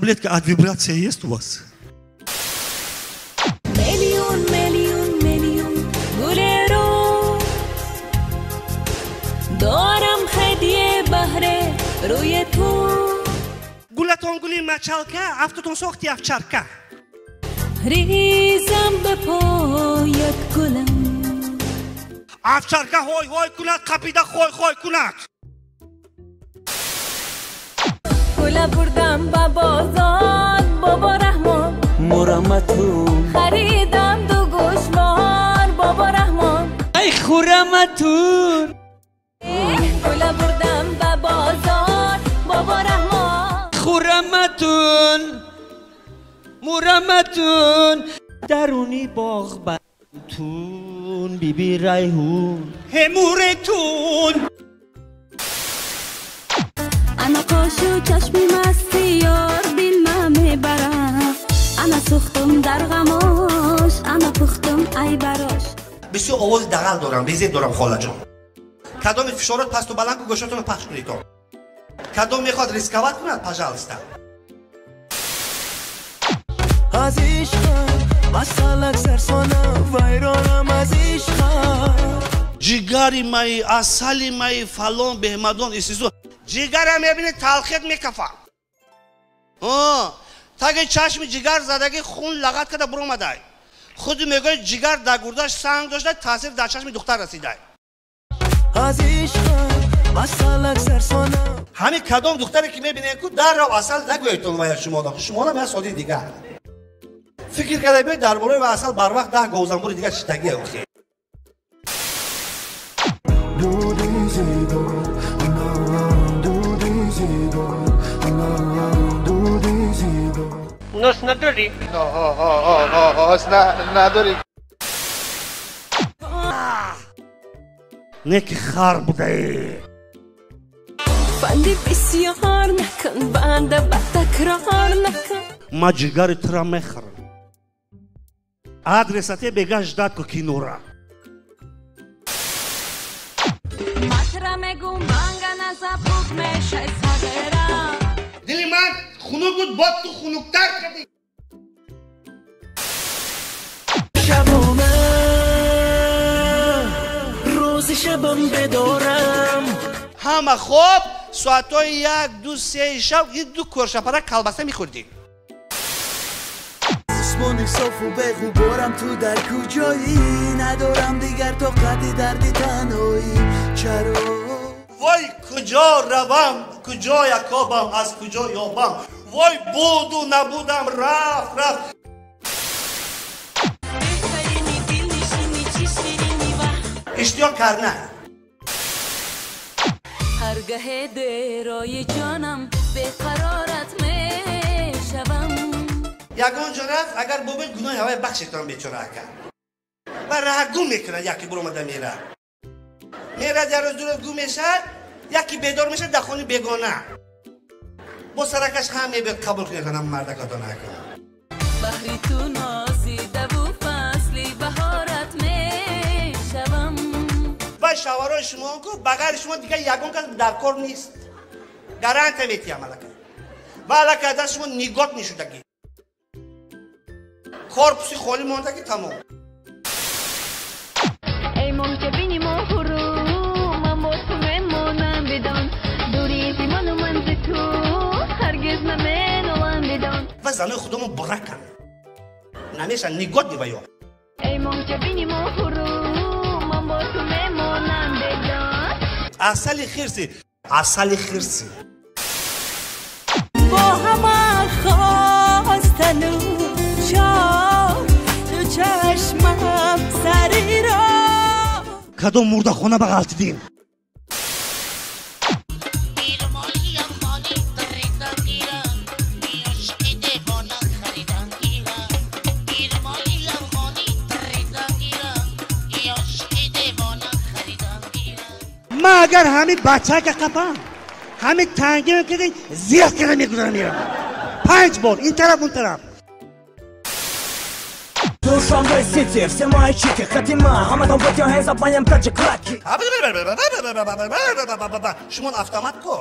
Таблетка от вибрации есть у вас? Миллион, миллион, миллион гулеру дорам ҳадие баҳре рӯи ту. Гулатон гули мачалка, афтотон сохти овчарка. Ризам ба поят гулам. Овчарка ҳой ҳой кунад, қапида хой хой кунад. Гула бурдам ба бозор, бобо Раҳмон. Мураматун. Харидам ду гӯшвор, бобо Раҳмон. Ай хураматун. Гула бурдам ба бозор, бобо Раҳмон. Хураматун. Мураматун. Даруни боғ бартун, биби Райҳун. Ҳемуретун. Ана қошу чашми масти ёр дилма мебарам. Ана сӯхтум дар ғамош, ана пухтум ай барош. Бисёр овози дағал дорам, безеб дорам холаҷон. Кадоме фишорот пасту баланд ку гӯшотонро пахш кунед. Кадом мехоҳад рисковать кунад, пожалуйста. Аз ишқам масалак сарсона вайронам аз ишқам. Ҷигари маи, асали маи, фалон беҳмадон истисо. Ҷигара мебинед талхият мекафа. Таги чашми ҷигар задаги хун лағат карда буромадай. Худи мегӯяд ҷигар дар гурдаш санг дошта, таъсир дар чашми духтар расидай. Аз ишқам масалак сарсона. Ҳамин кадом духтаре ки мебинед ку даррав асал нагӯедтон вая шумода. Шумода меяд соди дигар. Фикр карда биёед дар бораи ва асал барвақт 10 говзанбури дигар читагия охи. Нос надорӣ? Надорӣ. Не ки хар будаи. Банди бисёр накун, банда ба такрор накун. Ма ҷигари тура мехӯрам. Адресате бега ждать ку кинора. Матра мегум банга назабуд мешай сағира. Дили ман хунук буд, бод ту хунуктар кардӣ. Шабона рӯзи шабам бедорам. Ҳама хоб соатҳои 1, 2, 3 шаб ин ду коршапара калбаса мехӯрдем. Осмони софу беғуборам, ту дар куҷоӣ? Надорам дигар тоқати дарди танҳоӣ. Чаро? Вой куҷо равам, куҷо якобам, аз куҷо ёбам? Вой буду набудам, рафт рафт. Иштиёқ карна. Ҳаргаҳе дерои ҷонам беқарорат мешавам. Ягон ҷо рафт, агар бобед гуноҳи ҳавай бахшетон бечора ака. Ва раҳа гум мекунад, яке буромада мера. Мерад як рӯз ду рӯз гум мешавад, яке бедор мешавад дар хони бегона. Бо саракаш ҳам мебиёд қабул кунед ҳам мардакатон ака. Баҳри ту нозидаву фасли баҳорат мешавам. Ва шавҳарои шумо ку ба ғайри шумо дигар ягон кас дар кор нест. Гарантия метиҳам аллакай. Ва аллакай даст шумо нигоҳ мешудагӣ. Корпуси холӣ мондаги тамом. Эй моҳҷабини моҳурӯ, ман бо ту мемонам бидон. Дури зи ману ман зи ту ҳаргиз наменолам бидон. Ва занои худомон бураканд. Намешан нигоҳ меваё. Эй моҳҷабини моҳурӯ, ман бо ту мемонам бидон. Асали хирси, асали хирси. Бо ҳама хостану ду чашмам сари ро. Кадом мурдахона ба ғалтидем? Ман агар ҳамин бачака қапам, ҳамин танги мекардем, зиёд карда мегузарам мерам. 5 бор ин тараф он тараф. Душанбе Сити, все мои чики, хатима, ҳаматон put your hands up, маням таджик лаки. Шумон автомат ку.